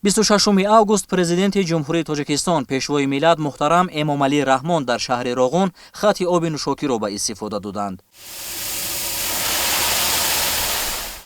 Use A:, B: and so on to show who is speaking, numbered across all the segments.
A: 26 август Президенти Ҷумҳурии Тоҷикистон, Пешвои миллат муҳтарам Эмомалӣ Раҳмон дар шаҳри Роғун хати оби нӯшокиро ба истифода доданд.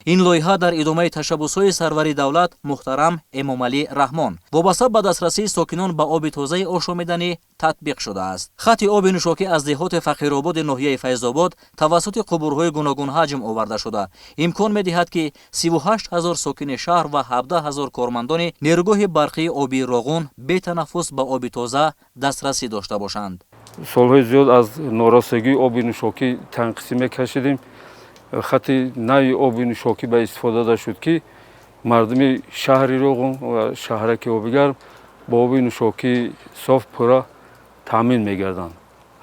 A: Ин лоиҳа дар идомаи ташаббусҳои сарвари давлат муҳтарам Эмомалӣ Раҳмон вобаста ба дастрасии сокинон ба оби тозаи ошомиданӣ татбиқ шудааст. Хати оби нӯшокӣ аз деҳоти Фақирободи ноҳияи Файзобод тавассути қубурҳои гуногунҳаҷм оварда шуда, имкон медиҳад, ки 38 000 сокини шаҳр ва 17 000 кормандони нерӯгоҳи барқии обии Роғун бетанаффус ба оби тоза дастрасӣ дошта бошанд.
B: Солҳои зиёд аз норасогии оби нӯшокӣ танқисӣ мекашидем. Хати нави оби нӯшокӣ ба истифода дода шуд, ки мардуми шаҳри Роғун ва шаҳраки Обигарм бо оби нӯшокии соф пурра таъмин мегарданд.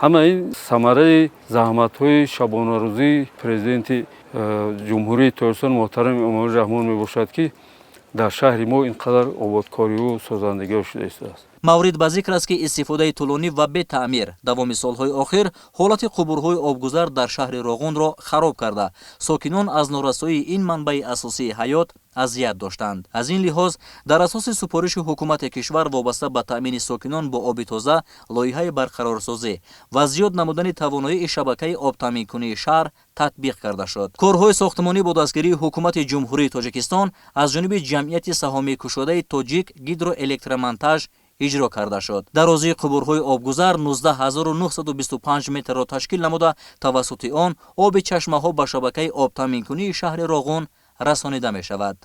B: Ҳама ин самараи заҳматҳои шабонарӯзии Президенти Ҷумҳурии Тоҷикистон муҳтарам Эмомалӣ Раҳмон мебошад, ки дар шаҳри мо ин қадар ободкориву созандагиҳо шуда истодааст.
A: Маврид ба зикр аст, ки истифодаи тӯлонӣ ва бетаъмир давоми солҳои охир ҳолати қубурҳои обгузар дар шаҳри Роғунро хароб карда, сокинон аз норасоии ин манбаи асосии ҳаёт азият доштанд. Аз ин лиҳоз, дар асоси супориши ҳукумати кишвар вобаста ба таъмини сокинон бо оби тоза, лоиҳаи барқарорсозӣ ва зиёд намудани тавоноии шабакаи обтаъминкунии шаҳр татбиқ карда шуд. Корҳои сохтмонӣ бо дастгирии Ҳукумати Ҷумҳурии Тоҷикистон аз ҷониби Ҷамъияти саҳомии кушодаи «Тоҷик Гидроэлектромонтаж» иҷро карда шуд. Дарозии қубурҳои обгузар 19 925 метрро ташкил намуда, тавассути он оби чашмаҳо ба шабакаи обтаъминкунии шаҳри Роғун расонида мешавад.